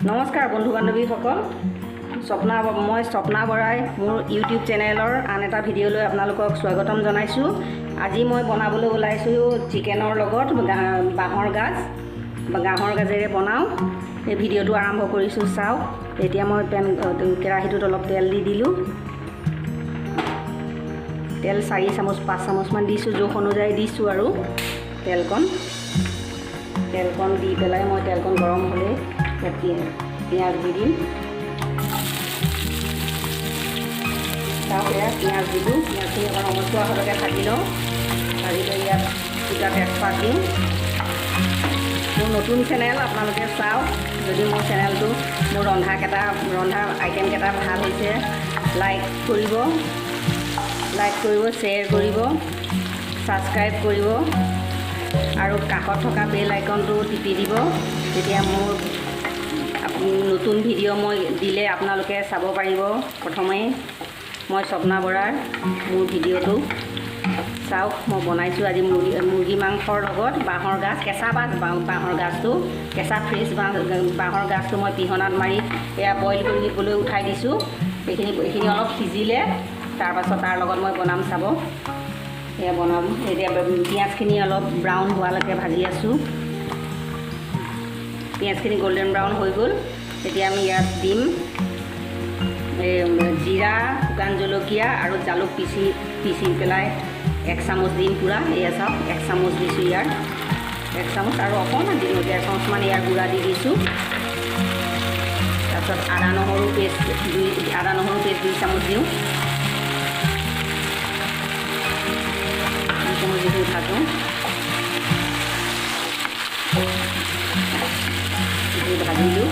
নমস্কাৰ বন্ধু বান্ধৱীসকল, মই স্বপ্না বৰাই মোৰ ইউটিউব চেনেলৰ আন এটা ভিডিঅ'লৈ আপোনালোকক স্বাগতম জনাইছোঁ। আজি মই বনাবলৈ ওলাইছোঁ চিকেনৰ লগত বাঁহৰ গাজ, বাঁহৰ গাজেৰে বনাওঁ। এই ভিডিঅ'টো আৰম্ভ কৰিছোঁ, চাওক। এতিয়া মই কেৰাহীটোত অলপ তেল দি দিলোঁ। তেল 4 চামুচ 5 চামুচমান দিছোঁ, জোখ অনুযায়ী দিছোঁ। আৰু তেলকণ দি পেলাই মই তেলকণ গৰম হ'লেই ইয়াত পিঁয়াজ দি দিম। চাওক, এয়া পিঁয়াজ দিলোঁ। পিঁয়াজখিনি অকণ ৰঙচুৱা হোৱালৈকে ভাজি লওঁ। ভাজি লৈ ইয়াত 2টা তেজপাত দিম। মোৰ নতুন চেনেল, আপোনালোকে চাওক। যদি মোৰ চেনেলটো, মোৰ ৰন্ধা আইটেমকেইটা ভাল হৈছে, লাইক কৰিব, শ্বেয়াৰ কৰিব, ছাবস্ক্ৰাইব কৰিব আৰু কাষত থকা বেল আইকনটো টিপি দিব। তেতিয়া মোৰ নতুন ভিডিঅ' মই দিলে আপোনালোকে চাব পাৰিব প্ৰথমেই। মই স্বপ্না বৰাৰ মোৰ ভিডিঅ'টো চাওক। মই বনাইছোঁ আজি মুৰ্গী মাংসৰ লগত বাঁহৰ গাজ, কেঁচা বাঁহৰ গাজটো, কেঁচা ফ্ৰেছ বাঁহৰ গাজটো মই পিহনাত মাৰি এয়া বইল কৰিবলৈ উঠাই দিছোঁ। এইখিনি অলপ সিজিলে তাৰপাছত তাৰ লগত মই বনাম, চাব। এয়া বনাম। এতিয়া পিঁয়াজখিনি অলপ ব্ৰাউন হোৱালৈকে ভাজি আছোঁ। পিঁয়াজখিনি গল্ডেন ব্ৰাউন হৈ গ'ল। এতিয়া আমি ইয়াত দিম এই জিৰা, শুকান জলকীয়া আৰু জালুক পিচি পিচি পেলাই 1 চামুচ দিম পূৰা। এয়া চাওক, 1 চামুচ দিছোঁ ইয়াৰ, 1 চামুচ আৰু অকণমান দিম, 1.5 চামুচমান ইয়াৰ গুড়া দি দিছোঁ। তাৰপিছত আদা নহৰু পেষ্ট 2 চামুচ দিওঁ। 2 চামুচ দি ভাজোঁ, ভাজিলোঁ।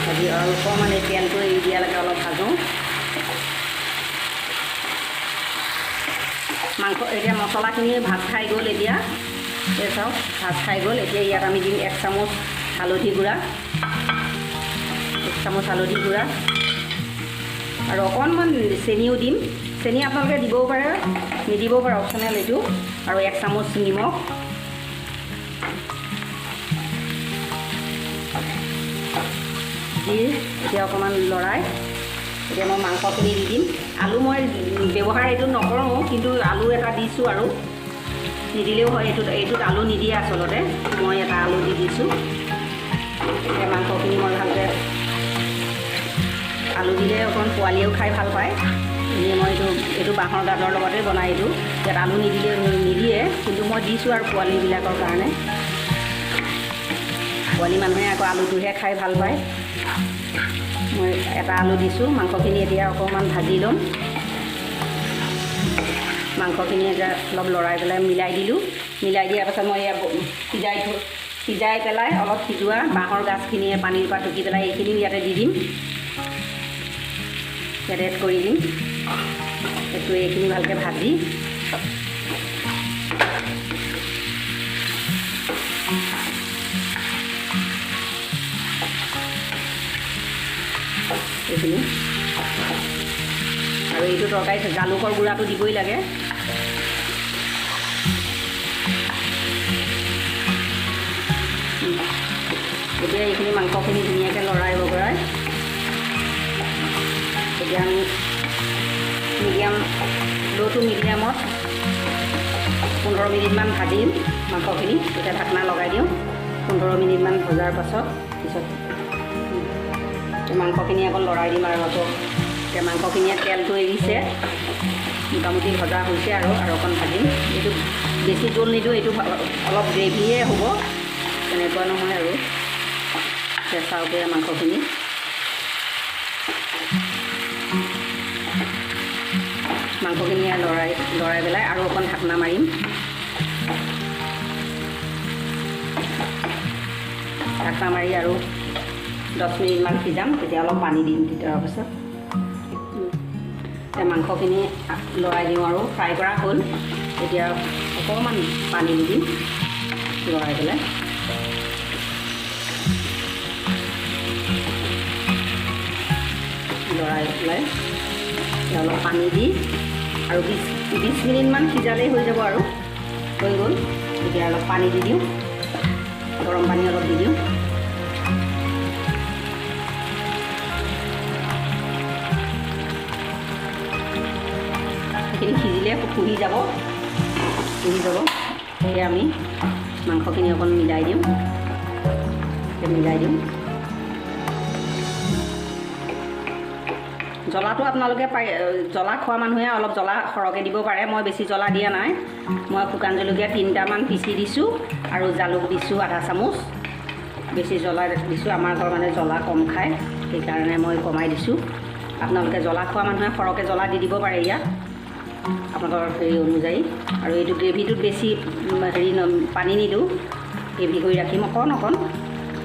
ভাজি অকণমান এই তেলটো এৰি দিয়ালৈকে অলপ ভাজোঁ মাংস। এতিয়া মছলাখিনি ভাজ খাই গ'ল। এতিয়া এই চাওক, ভাজ খাই গ'ল। এতিয়া ইয়াত আমি দিম 1 চামুচ হালধি গুড়া, 1 চামুচ হালধি গুড়া আৰু অকণমান চেনিও দিম। চেনি আপোনালোকে দিবও পাৰে, নিদিবও পাৰে, অপশ্যনেল এইটো। আৰু 1 চামুচ নিমখ দি এতিয়া অকণমান লৰাই এতিয়া মই মাংসখিনি দি দিম। আলু মই ব্যৱহাৰ এইটো নকৰোঁ, কিন্তু আলু এটা দিছোঁ আৰু নিদিলেও হয়। এইটোত আলু নিদিয়ে আচলতে, মই এটা আলু দি দিছোঁ। এতিয়া মাংসখিনি মই ভালকৈ, আলু দিলে অকণ পোৱালিয়েও খাই ভাল পায়। এনেই মই এইটো বাঁহৰ গাজৰ লগতে বনাই এইটো, ইয়াত আলু নিদিলে নিদিয়ে, কিন্তু মই দিছোঁ আৰু পোৱালিবিলাকৰ কাৰণে। পোৱালি মানুহে আকৌ আলুটোহে খাই ভাল পায়। মই এটা আলু দিছোঁ। মাংসখিনি এতিয়া অকণমান ভাজি ল'ম। মাংসখিনি এতিয়া অলপ লৰাই পেলাই মিলাই দিলোঁ। মিলাই দিয়াৰ পাছত মই ইয়াত সিজাই পেলাই অলপ সিজোৱা বাঁহৰ গাজখিনিয়ে পানীৰ পৰা টুকি পেলাই এইখিনিও ইয়াতে দি দিম, ইয়াতে এড কৰি দিম। এইটো এইখিনি ভালকৈ ভাজি এইখিনি। আৰু এইটো তৰকাৰীত জালুকৰ গুড়াটো দিবই লাগে। এতিয়া এইখিনি মাংসখিনি ধুনীয়াকৈ লৰাই বগৰাই এতিয়া আমি ল' টু মিডিয়ামত 15 মিনিটমান ভাজিম মাংসখিনি। তেতিয়া ঢাকনা লগাই দিওঁ। 15 মিনিটমান ভজাৰ পাছত পিছত মাংসখিনি আকৌ লৰাই দিম। আৰু আকৌ এতিয়া মাংসখিনিয়ে তেলটো এৰিছে, মোটামুটি ভজা হৈছে। আৰু অকণ ভাজিম। এইটো বেছি জোল নিদিওঁ, এইটো অলপ গ্ৰেভিয়ে হ'ব, তেনেকুৱা নহয়। আৰু এতিয়া চাওক, মাংসখিনি লৰাই লৰাই পেলাই আৰু অকণ ঢাকনা মাৰিম। ঢাকনা মাৰি আৰু 10 মিনিটমান সিজাম। তেতিয়া অলপ পানী দিম। তাৰপাছত এতিয়া মাংসখিনি লৰাই দিওঁ। আৰু ফ্ৰাই কৰা হ'ল, এতিয়া অকণমান পানী দি দিম লৰাই পেলাই। লৰাই পেলাই অলপ পানী দি আৰু 20 মিনিটমান সিজালেই হৈ যাব। আৰু হৈ গ'ল। এতিয়া অলপ পানী দি দিওঁ, গৰম পানী অলপ দি দিওঁ। সেইখিনি সিজিলে শুহি যাব, শুহি যাব। এতিয়া আমি মাংসখিনি অকণ মিলাই দিওঁ, মিলাই দিওঁ। জ্বলাটো আপোনালোকে পাৰে, জ্বলা খোৱা মানুহে অলপ জ্বলা সৰহকৈ দিব পাৰে। মই বেছি জ্বলা দিয়া নাই। মই শুকান জলকীয়া 3টামান পিচি দিছোঁ আৰু জালুক দিছোঁ আধা চামুচ। বেছি জ্বলা দিছোঁ, আমাৰ ঘৰৰ মানুহে জ্বলা কম খায়, সেইকাৰণে মই কমাই দিছোঁ। আপোনালোকে জ্বলা খোৱা মানুহে সৰহকৈ জ্বলা দি দিব পাৰে ইয়াত, আপোনালোকৰ হেৰি অনুযায়ী। আৰু এইটো গ্ৰেভিটোত বেছি হেৰি পানী নিদিওঁ, গ্ৰেভি কৰি ৰাখিম অকণ অকণ।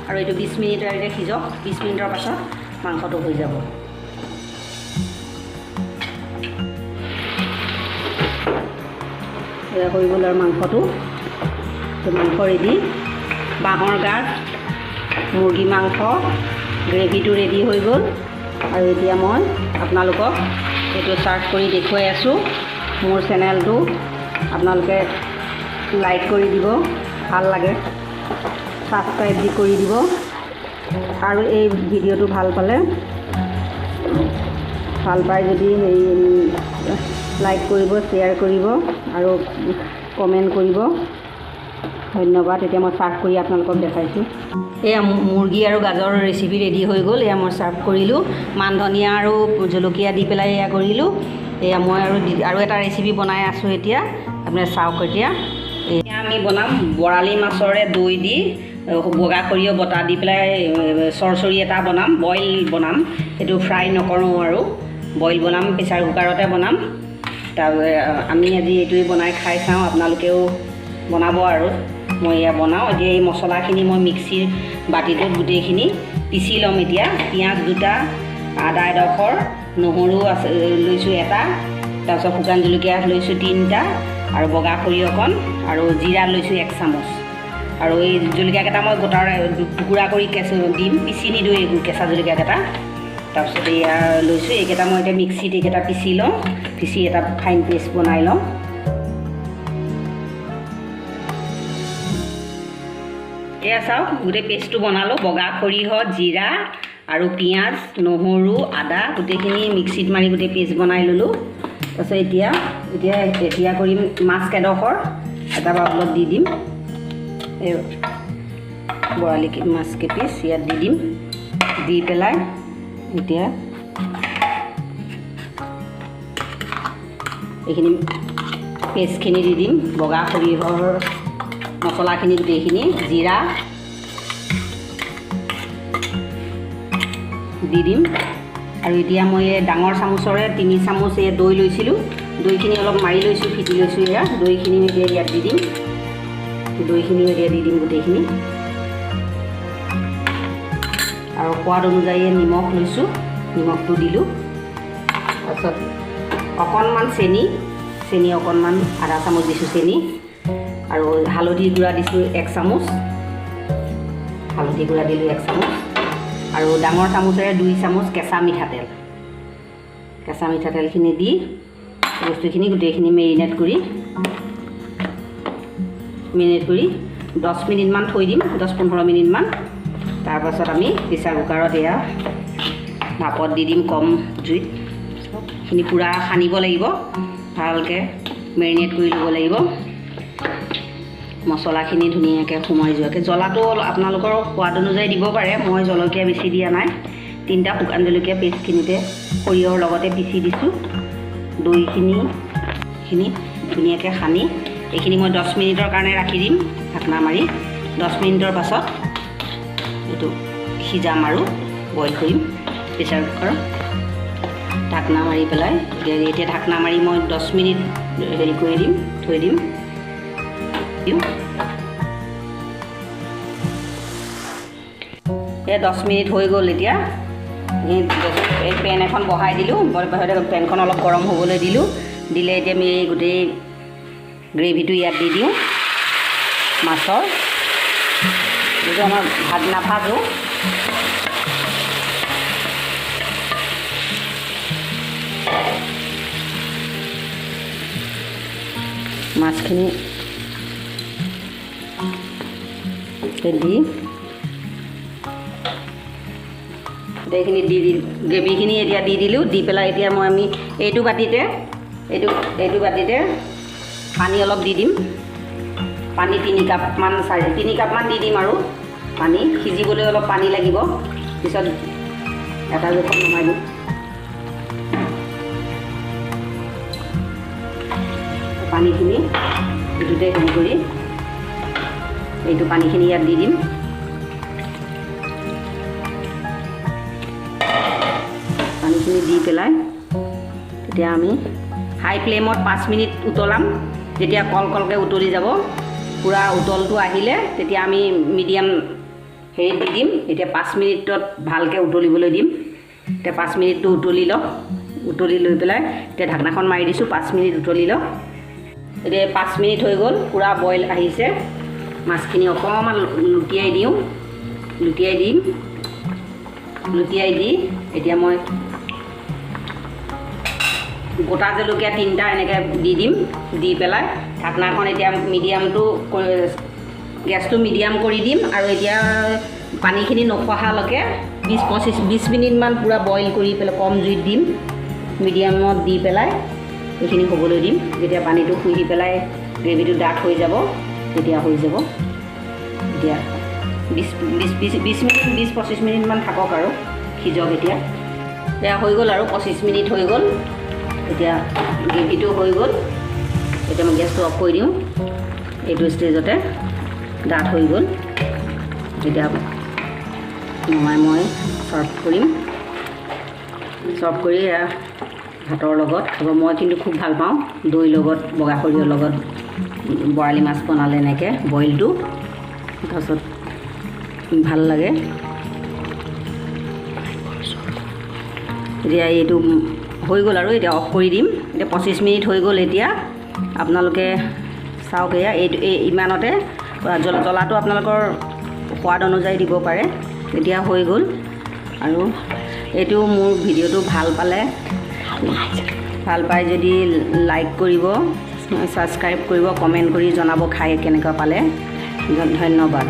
আৰু এইটো 20 মিনিটলৈকে সিজক, 20 মিনিটৰ পাছত মাংসটো হৈ যাব। এয়া হৈ গ'ল আৰু মাংসটো। মাংস ৰেডি, বাঁহৰ গাজ, মুৰ্গী মাংস গ্ৰেভিটো ৰেডি হৈ গ'ল। আৰু এতিয়া মই আপোনালোকক এইটো চাৰ্ভ কৰি দেখুৱাই আছোঁ। মোৰ চেনেলটো আপোনালোকে লাইক কৰি দিব, ভাল লাগে ছাবস্ক্ৰাইব দি কৰি দিব। আৰু এই ভিডিঅ'টো ভাল পালে, ভাল পাই যদি হেৰি লাইক কৰিব, শ্বেয়াৰ কৰিব আৰু কমেণ্ট কৰিব। ধন্যবাদ। এতিয়া মই চাৰ্ভ কৰি আপোনালোকক দেখাইছোঁ। এয়া মুৰ্গী আৰু গাজৰৰ ৰেচিপি ৰেডি হৈ গ'ল। এয়া মই চাৰ্ভ কৰিলোঁ, মান ধনিয়া আৰু জলকীয়া দি পেলাই এয়া কৰিলোঁ। এয়া মই আৰু এটা ৰেচিপি বনাই আছোঁ এতিয়া, আপুনি চাওক। এতিয়া এয়া আমি বনাম বৰালি মাছৰে দৈ দি বগা সৰিয়হ বটা দি পেলাই চৰচৰি এটা বনাম, বইল বনাম। সেইটো ফ্ৰাই নকৰোঁ আৰু বইল বনাম, প্ৰেছাৰ কুকাৰতে বনাম। তাৰ আমি আজি এইটোৱে বনাই খাই চাওঁ, আপোনালোকেও বনাব। আৰু মই এয়া বনাওঁ। এতিয়া এই মছলাখিনি মই মিক্সিৰ বাতিটোত গোটেইখিনি পিচি ল'ম। এতিয়া পিঁয়াজ 2টা, আদা এডোখৰ, নহৰু আছে লৈছোঁ এটা, তাৰপিছত শুকান জলকীয়া লৈছোঁ 3টা, আৰু বগা সৰিয়হ অকণ, আৰু জিৰা লৈছোঁ 1 চামুচ। আৰু এই জলকীয়াকেইটা মই গোটাৰে টুকুৰা কৰি কেঁচা দিম, পিচি নিদিওঁ এই কেঁচা জলকীয়াকেইটা। তাৰপিছত এয়া লৈছোঁ, এইকেইটা মই এতিয়া মিক্সিত এইকেইটা পিচি লওঁ, পিচি এটা ফাইন পেষ্ট বনাই লওঁ। এয়া চাওক, গোটেই পেষ্টটো বনালোঁ। বগা সৰিয়হ, জিৰা আৰু পিঁয়াজ, নহৰু, আদা গোটেইখিনি মিক্সিত মাৰি গোটেই পেষ্ট বনাই ল'লোঁ। তাৰপিছত এতিয়া এতিয়া এতিয়া কৰিম মাছ কেইডোখৰ এটা বাউলত দি দিম। এই বৰালি মাছ কেইপিচ ইয়াত দি দিম। দি পেলাই এতিয়া এইখিনি পেষ্টখিনি দি দিম, বগা সৰিয়হৰ মছলাখিনি গোটেইখিনি, জিৰা দি দিম। আৰু এতিয়া মই এই ডাঙৰ চামুচৰে 3 চামুচ এই দৈ লৈছিলোঁ, দৈখিনি অলপ মাৰি লৈছোঁ, ফিটি লৈছোঁ। এয়া দৈখিনি এতিয়া ইয়াত দি দিম, দৈখিনিও এতিয়া দি দিম গোটেইখিনি। আৰু সোৱাদ অনুযায়ী নিমখ লৈছোঁ, নিমখটো দিলোঁ। তাৰপিছত অকণমান চেনি, চেনি অকণমান আধা চামুচ দিছোঁ চেনি। আৰু হালধি গুড়া দিছোঁ 1 চামুচ, হালধি গুড়া দিলোঁ 1 চামুচ। আৰু ডাঙৰ চামুচেৰে 2 চামুচ কেঁচা মিঠাতেল, কেঁচা মিঠাতেলখিনি দি বস্তুখিনি গোটেইখিনি মেৰিনেট কৰি 10 মিনিটমান থৈ দিম, 10-15 মিনিটমান। তাৰপাছত আমি প্ৰেছাৰ কুকাৰত এয়া ভাপত দি দিম কম জুইত। এইখিনি পূৰা সানিব লাগিব, ভালকৈ মেৰিনেট কৰি ল'ব লাগিব, মছলাখিনি ধুনীয়াকৈ সোমাই যোৱাকৈ। জ্বলাটো আপোনালোকৰ সোৱাদ অনুযায়ী দিব পাৰে, মই জলকীয়া বেছি দিয়া নাই। 3টা শুকান জলকীয়া পেষ্টখিনিতে সৰিয়হৰ লগতে পিচি দিছোঁ। দৈখিনি ধুনীয়াকৈ সানি এইখিনি মই 10 মিনিটৰ কাৰণে ৰাখি দিম ঢাকনা মাৰি। 10 মিনিটৰ পাছত এইটো সিজাম আৰু বইল কৰিম প্ৰেছাৰ কুকাৰত ঢাকনা মাৰি পেলাই। এতিয়া ঢাকনা মাৰি মই 10 মিনিট হেৰি কৰি দিম, থৈ দিম। এই 10 মিনিট হৈ গ'ল। এতিয়া এই পেন এখন বহাই দিলোঁ, পেনখন অলপ গৰম হ'বলৈ দিলোঁ। দিলে এতিয়া আমি এই গোটেই গ্ৰেভিটো ইয়াত দি দিওঁ মাছৰ। এইটো আমাৰ ভাত নাভাজোঁ। মাছখিনি দি এইখিনি দি দি গ্ৰেভিখিনি এতিয়া দি দিলোঁ। দি পেলাই এতিয়া মই আমি এইটো বাতিতে এইটো এইটো বাতিতে পানী অলপ দি দিম। পানী 3 কাপমান, 3.5 কাপমান দি দিম আৰু পানী সিজিবলৈ অলপ পানী লাগিব। পিছত এটা জোখত নমাই দিম। পানীখিনি এইটোতে হেৰি কৰি এইটো পানীখিনি ইয়াত দি দিম। পানীখিনি দি পেলাই তেতিয়া আমি হাই ফ্লেমত 5 মিনিট উতলাম। যেতিয়া কল কলকৈ উতলি যাব, পূৰা উতলটো আহিলে, তেতিয়া আমি মিডিয়াম হেৰিত দি দিম। এতিয়া 5 মিনিটত ভালকৈ উতলিবলৈ দিম। এতিয়া 5 মিনিটটো উতলি লওক। উতলি লৈ পেলাই এতিয়া ঢাকনাখন মাৰি দিছোঁ। 5 মিনিট উতলি লওক। এতিয়া 5 মিনিট হৈ গ'ল, পূৰা বইল আহিছে। মাছখিনি অকণমান লুটিয়াই দিওঁ, লুটিয়াই দিম। লুটিয়াই দি এতিয়া মই গোটা জলকীয়া তিনিটা এনেকৈ দি দিম। দি পেলাই ঢাকনাখন এতিয়া মিডিয়ামটো, গেছটো মিডিয়াম কৰি দিম আৰু এতিয়া পানীখিনি নখহালৈকে 20 25 20 মিনিটমান পূৰা বইল কৰি পেলাই কম জুইত দিম। মিডিয়ামত দি পেলাই এইখিনি হ'বলৈ দিম। যেতিয়া পানীটো শুহি পেলাই গ্ৰেভিটো ডাঠ হৈ যাব, তেতিয়া হৈ যাব। এতিয়া বিছ বিছ বিছ 20 মিনিট, 20-25 মিনিটমান থাকক আৰু সিজক। এতিয়া এয়া হৈ গ'ল আৰু 25 মিনিট হৈ গ'ল। এতিয়া গ্ৰেভিটো হৈ গ'ল। এতিয়া মই গেছটো অফ কৰি দিওঁ। এইটো ষ্টেজতে ডাঠ হৈ গ'ল। এতিয়া নমাই মই চাৰ্ভ কৰিম। চাৰ্ভ কৰি এয়া ভাতৰ লগত খাব। মই কিন্তু খুব ভাল পাওঁ দৈৰ লগত, বগা সৰিয়হৰ লগত বৰালি মাছ বনালে এনেকৈ বইলটো। তাৰপাছত ভাল লাগে। এতিয়া এইটো হৈ গ'ল আৰু এতিয়া অফ কৰি দিম। এতিয়া 25 মিনিট হৈ গ'ল। এতিয়া আপোনালোকে চাওক, এয়া এইটো এই ইমানতে জ্বলাটো আপোনালোকৰ সোৱাদ অনুযায়ী দিব পাৰে। এতিয়া হৈ গ'ল। আৰু এইটো মোৰ ভিডিঅ'টো ভাল পালে, ভাল পাই যদি লাইক কৰিব, ছাবস্ক্ৰাইব কৰিব, কমেণ্ট কৰি জনাব খাই কেনেকুৱা পালে। ধন্যবাদ।